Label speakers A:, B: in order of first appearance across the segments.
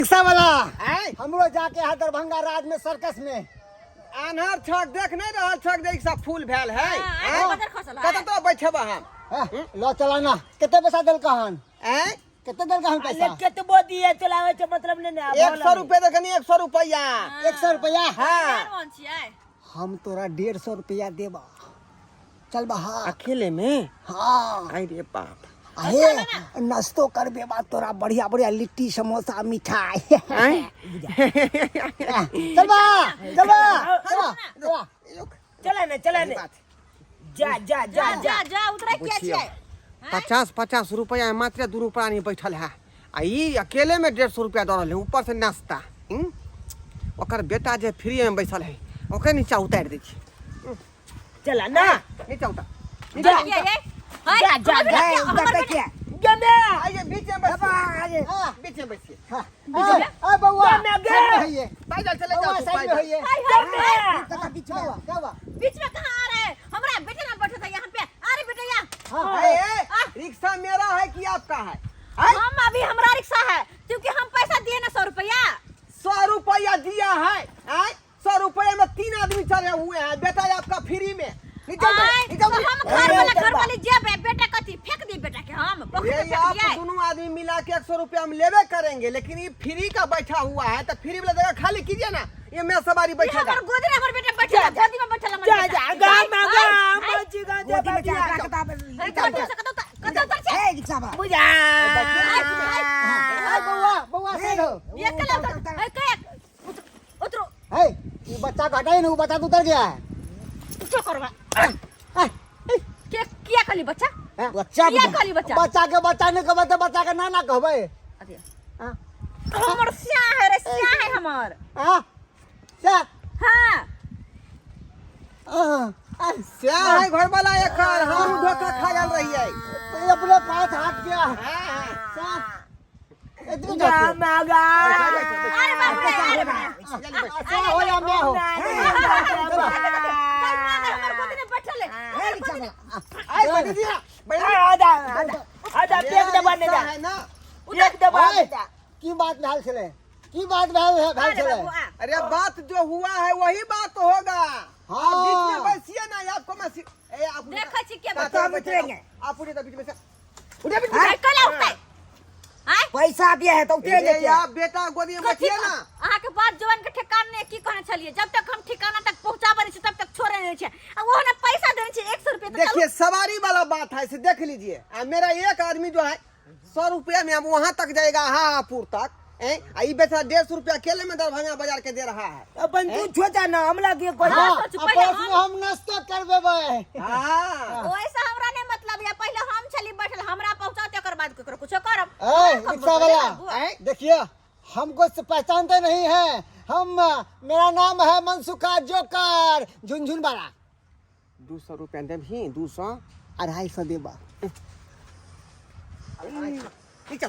A: Rickshaw वाला
B: आय
A: हमरो जाके है दरभंगा राज में सर्कस में।
B: आन्हर छक देख नहीं रहल छक जे सब फूल भेल है।
C: हाँ,
B: आँय?
C: आँख बदर खसल है।
B: कतऽ तो बैठेबा हम?
A: हाँ, लो चलाना। कितने पैसा दिल हन?
B: आँय?
A: कितने दिल हन पैसा?
D: अरे केतबो दिए चलावे के मतलब नहीं ना।
B: 100 रुपये देखनी, 100 रुपया।
A: 100 रुपया?
B: हाँ।
C: कौन छियै?
A: हम तोरा 150 रुपया देबा, चल बाहर।
B: अकेले में?
A: हाँ।
B: आई रे बाप।
A: अरे नाश्तो करबे बा तोरा बढ़िया बढ़िया लिट्टी समोसा मिठाई।
B: आँय?
A: चल बा, चल बा, चल बा, चल बा।
D: चला ने, चला ने।
B: बात।
D: जा जा जा
C: जा
D: जा
C: जा जा, उतरा क्या
B: बुझियौ।
C: छियै?
B: 50-50 रुपया मात्र दुनू प्राणी बैठल है आ ई अकेले में 150 रुपया दऽ रहल है, ऊपर से नाश्ता। हम्म? ओकर बेटा जे फ्री में बैसल है ओकरे नीचा उतारि दै छी।
D: चला ना।
B: नीचा उतार।
D: जा।
C: ये ये हाय,
D: जा, जा,
C: हमर
D: जा,
C: बेटा, हमर
D: उतर
C: बेटा।
D: के। गमे।
B: आइए बीच में बैसिए।
A: हाँ।
B: बीच में बैसिए।
A: हाँ। ए, ए बउआ,
D: गमे, गे।
A: साइड में होइए।
B: पैदल चले
A: बउआ,
B: जाओ तू,
A: साइड में
B: पैदल।
A: होइए।
C: हाय, हाय, हाय।
A: कका बीच में, क्या हुआ?
C: बीच में कहाँ आ रहा है? हमरा बेटा ना बैठा था यहाँ पे। अरे बेटा यहाँ।
A: हाँ,
B: ए, ए, रिक्शा मेरा है कि आपका है? है?
C: हम अभी हमरा रिक्शा है क्योंकि हम पैसा दिए ना 100 रुपया।
B: 100 रुपया दिया है। आय? 100 रुपया में 3 आदमी चढ़े हुए हैं, बेटा आपका फ्री में। नीचे उतर,
C: आय,
B: नीचे
C: तो
B: उतर।
C: हम घर वाला घर वाली जेब है बेटा कथी फेंक दी बेटा के हम पोखर
B: ये
C: में फेंक
B: आप
C: दिए।
B: दोनों आदमी मिला के 100 रुपया हम लेबे करेंगे, लेकिन ये फ्री का बैठा हुआ है तो फ्री वाला जगह खाली कीजिए ना, ये मैं सवारी
C: ये
B: बैठेगा।
C: हमर गोदी में हमर बेटा बैठल है, गोदी में बैठल हमर
D: जा
C: बेटा।
D: जा गाम
C: आय,
D: गाम
C: आय,
D: बची गा
A: गोदी में
D: जा
A: जा, किताब।
C: आय, कतौ से कतौ कतौ उतर छै।
A: ए, रिक्शा वाला।
D: बुझा।
C: आय, आय,
A: ए, बउआ, बउआ, साइड हो।
C: ये केला उतर, आय, के उतरो।
A: ए, ये बच्चा को हटाइए ना, वो बच्चा तो उतर गया है।
C: उठो करवा। के किया कहली बच्चा?
A: बच्चा
C: किया कहली बच्चा?
A: बच्चा के बच्चा नहीं कहबै तऽ बच्चा के नाना कहबै।
C: अरे
A: हाँ।
C: हमर स्या है रे, स्या है हमर।
A: हाँ? स्या?
C: हाँ।
A: हाँ।
B: स्या है घर वाला एकर, हम धोखा खा गेल रहियै।
A: ये अपने पास हाथ गया।
B: हाँ,
A: स्या। इतनी जाती है।
D: मागा।
C: अरे बाप रे, अरे बाप रे।
A: स्या हो या मैं हो।
C: हमर गोदी में बैठल है।
A: ए, रिक्शा वाला।
B: आय, बैठ दिया, बैठ।
D: आधा आधा आधा
B: मेरा
D: पेट दबा ने
B: रिक्शा
D: जा।
B: है ना।
D: एक दबा
A: ए,
D: जा।
A: की बात भेल छलै? की बात भेल भेल
C: अरे
A: छलै?
C: बाबू, आ।
B: अरे बात जो हुआ है वही बात होगा।
A: हाँ।
B: आप बीच में बैसिए ना, आपको मैं ए, आप उठिए।
C: देखै छी के
B: आप
C: बच्चा।
B: उठिए, आप उठिए तो बीच में से। उठिए बीच में।
C: आय, केला उठतै? आय,
D: पैसा दिया है तो उतरेंगे
B: अरे
D: क्या?
B: आप बेटा गोदी में
C: कथी
B: बैठिए ना।
C: अहाँ के बात जवान के ठेकान नहीं, की कहने छलिए? जब तक हम ठिकाना तक पहुंचाबै नहीं छी तब तक छोड़े नहीं छै। आ ओहो ने पैसा देने छै 100 रुपया तो चलू।
B: देखिए सवारी वाला बात है, इसे देख लीजिए। आ, मेरा एक आदमी जो है 100 रुपया में अब वहाँ तक जाएगा हापुर तक, हैं? आ ई बेचारा 150 रुपया अकेले में दरभंगा बाजार के दे रहा है।
D: अपन तू छोटा ना हमला के कोई।
C: हाँ,
A: हाँ,
C: सोचू, पहिले
A: आपस में हम नाश्ता करबेबै।
B: हाँ।
C: ओइसे हमरा नहीं मतलब या पहिले हम छली बैठल, हमरा पहुंचाओ तकर बाद केकरो कुछो करब।
A: ए,
C: हम
A: रिक्शा वाला,
B: हैं?
A: देखिए हमको से पहचानते नहीं है हम, मेरा नाम है मनसुखा जोकर झुनझुन वाला।
B: 200 रुपया देबही? 200
A: 250 देबा।
B: नीचा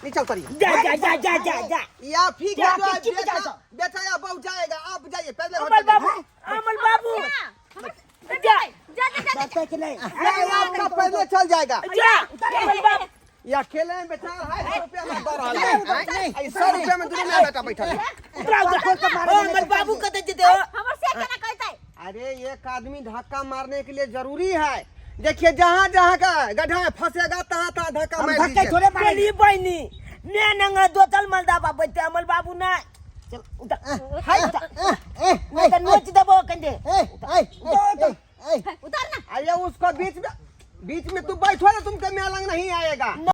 B: नीचा उतरिए।
D: जा जा जा जा जा जा।
B: या फिर
D: जा,
B: जो है
D: चुप जा,
B: बेटा,
D: जा।
B: बेटा या बहू जाएगा, आप जाइए पहले
D: अमल
B: होटल में।
D: बाबू, अमल बाबू।
C: जा जा जा जा जा।
D: जाता कि नहीं?
B: नहीं, आपका पहले चल जाएगा।
D: जा अमल बाबू।
B: या अकेले में बेचारा 250 रुपया में दे रहा है। हैं? 100 रुपया में दुनू में बेटा बैठल है।
D: उतरा उतरा। ओ अमल बाबू कतऽ जेतै ओ?
C: हमर से केना कहतै?
B: अरे एक आदमी धक्का मारने के लिए जरूरी है। देखिए जहाँ जहाँ का गड्ढा में फंसेगा तहाँ तहाँ धक्का
D: हम
B: मार
D: धक्के
B: दीजिए।
D: थोड़े मारेली बहिनी। ने नंगा दोतल मलदाबा बैठते अमल बाबू ना। चल उतर।
B: हाय,
A: ए,
D: नहीं तो नोच देबो कंदे।
A: ए, ए, ए, ए,
C: उतर ना।
B: अरे उसको बीच में, बीच में तू बैठो ना, तुमके मेलंग नहीं आएगा।